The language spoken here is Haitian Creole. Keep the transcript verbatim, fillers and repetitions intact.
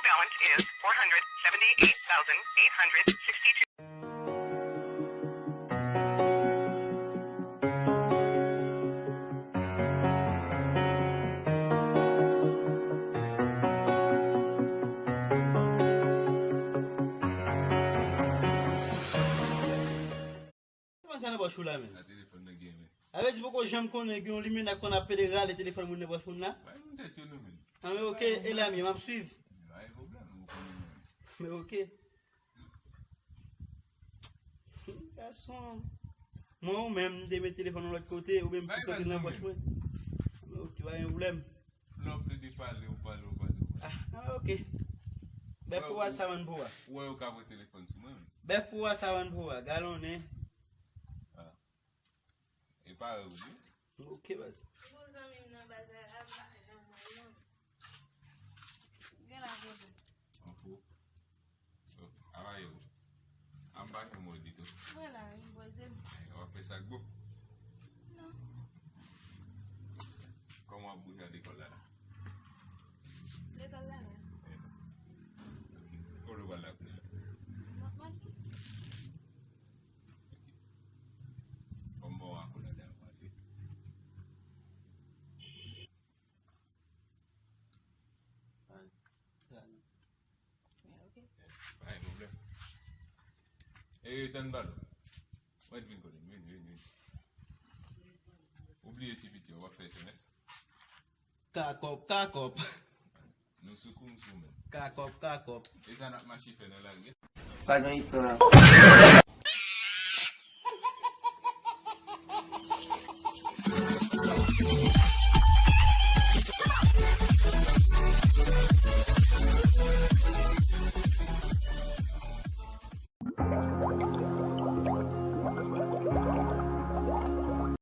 Balance is four hundred seventy-eight thousand eight hundred sixty-two. Telefòn sa nan pòch ou la menm. A telefòn nan gen men. A vle di poko janm konnen gen yon limena konn ap pede rale telefòn moun nan pòch moun la. Bay moun tèt yo nou menm. A men oke, e la m ye, m ap swiv. Bay pwoblèm, ou konnen mwen. Men oke. Gason. Mwen ou menm, m te met telefòn yon lòt kote, ou menm ki soti nan pòch mwen. Men oke, pa gen pwoblèm. Lè w plede pale, ou pale, ou pale, ou pale. Ah, ah, oke. Bèf pou wa, savann pou wa. Ou wè yo ka pran telefòn sou mwen menm. Bèf pou wa, savann pou wa, galonnen. Ah. E pa ou di. Oke, baz. Pou zanmi m nan baz la, la pa janm wè non. Gen la pwoblèm. An fou. How are you? An pa janm wè w ditou. Mwen la, wi, m poze m. W ap fè sa k bon? Non. Kòman w ap bouje al lekòl la la? Lekòl la la? Yeah. Kote w pral la kounye a? M ap mache. Ok. Ban m ba w akolad a w ale. Ok. Pa gen pwoblèm. E, tann balo. Mwen vin kote m. Vin, vin, vin. Ou bliye ti piti, w ap fè S M S. Kakòp, kakòp. Nou sou kou, m sou men. Kakòp, kakòp. E sa n ap mache fè nan lari. Pa gen istwa.